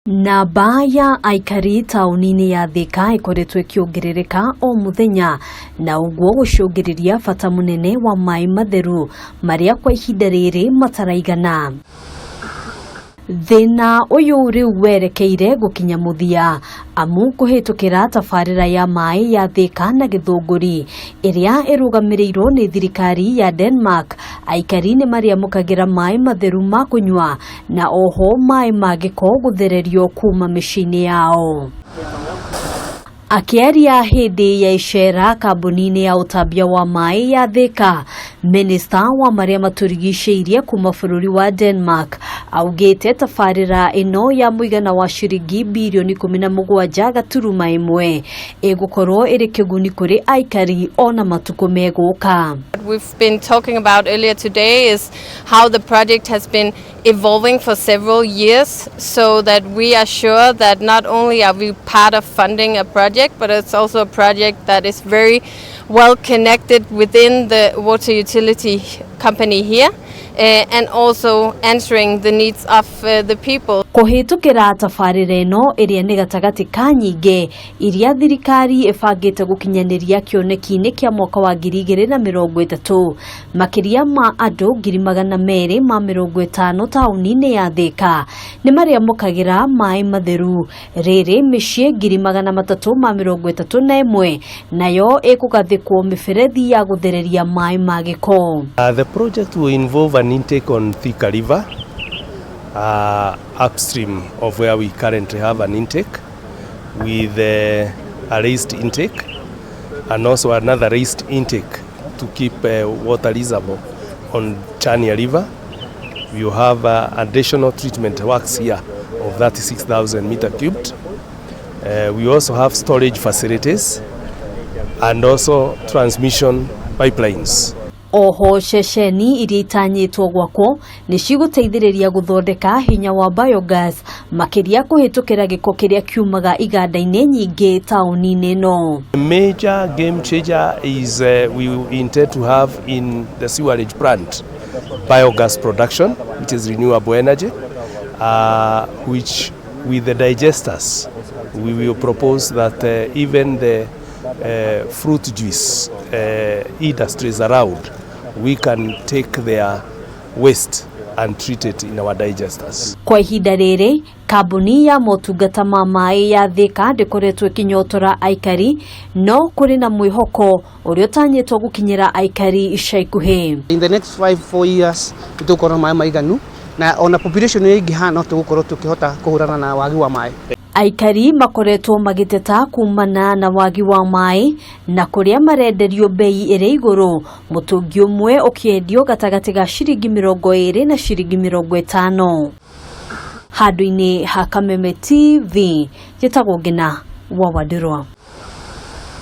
Namba ya aikari taũni-inĩ ya Thika ĩkoretwo ĩkĩongerereka o mũthenya, na ũguo gũcũngĩrĩria bata mũnene wa maĩ matheru marĩa kwa ihinda rĩrĩ mataraigana. Thĩna ũyũ rĩu werekeire gũkinya mũthia, amu kũhĩtũkĩra tabarĩra ya maĩ ya Thika na Gĩthũngũri ĩrĩa ĩrũgamĩrĩirwo nĩ thirikari ya Denmark, aikari nĩ marĩamũkagĩra maĩ matheru ma kũnyua na oho maĩ ma gĩko gũthererio kuma mĩciĩ-inĩ yao. Akĩaria hĩndĩ ya icera kambuni-inĩ ya ũtambia wa maĩ ya Thika, minista wa marĩa matũrigicĩirie kuma bũrũri wa Denmark augĩte tabarĩra ĩno ya mũigana wa ciringi birioni 17.1 ĩgũkorwo ĩrĩ kĩguni kũrĩ aikari ona matukũ megũka. We've been talking about earlier today is how the project has been evolving for several years, so that we are sure that not only are we part of funding a project, but it's also a project that is very well connected within the water utility company here and also answering the needs of the people. Kũhĩtũkĩra tabarĩra ĩno, ĩrĩa nĩ gatagatĩ ka nyingĩ iria thirikari ĩbangĩte gũkinyanĩria kĩoneki-inĩ kĩa mwaka wa 2030, makĩria ma andũ 250,000 taũni-inĩ ya Thika nĩ marĩamũkagĩra maĩ matheru, rĩrĩ mĩciĩ 331,000 nayo ĩkũgathĩkwo mĩberethi ya gũthereria maĩ ma gĩko. The project will involve an intake on Thika River, upstream of where we currently have an intake, with a raised intake and also another raised intake to keep water reservoir on Chania River. You have additional treatment works here of 36,000 meter cubed. We also have storage facilities and also transmission pipelines. Oho ceceni iria itanyĩtwo gwakwo nĩ cigũteithĩrĩria gũthondeka hinya wa biogas, makĩria kũhĩtũkĩra gĩko kĩrĩa kiumaga iganda-inĩ nyingĩ taũni-inĩ ĩno. The major game changer is we intend to have in the sewerage plant biogas production, which is renewable energy, which with the digesters we will propose that even the fruit juice industries around, we can take their waste and treat it in our digesters. Kwa ihinda rĩrĩ, kambuni ya motungata ma maĩ ya Thika ndĩkoretwo ĩkĩnyotora aikari, no kũrĩ na mwĩhoko ũrĩa ũtanyĩtwo gũkinyĩra aikari ica ikuhĩ. In the next 5 4 years nĩtũgũkorwo na maĩ maiganu, na ona population yaingĩha no tũgũkorwo tũkĩhota kũhũrana na wagi wa maĩ. Aikari makoretwo magĩteta kumana na wagi wa maĩ na kũrĩa marenderio bei ĩrĩ igũrũ, mũtũngi ũmwe ũkĩendio gatagatĩ ga ciringi 20 na ciringi 50. Handũ-inĩ ha Kameme TV, njĩtagwo Ngina wa Wandirwa.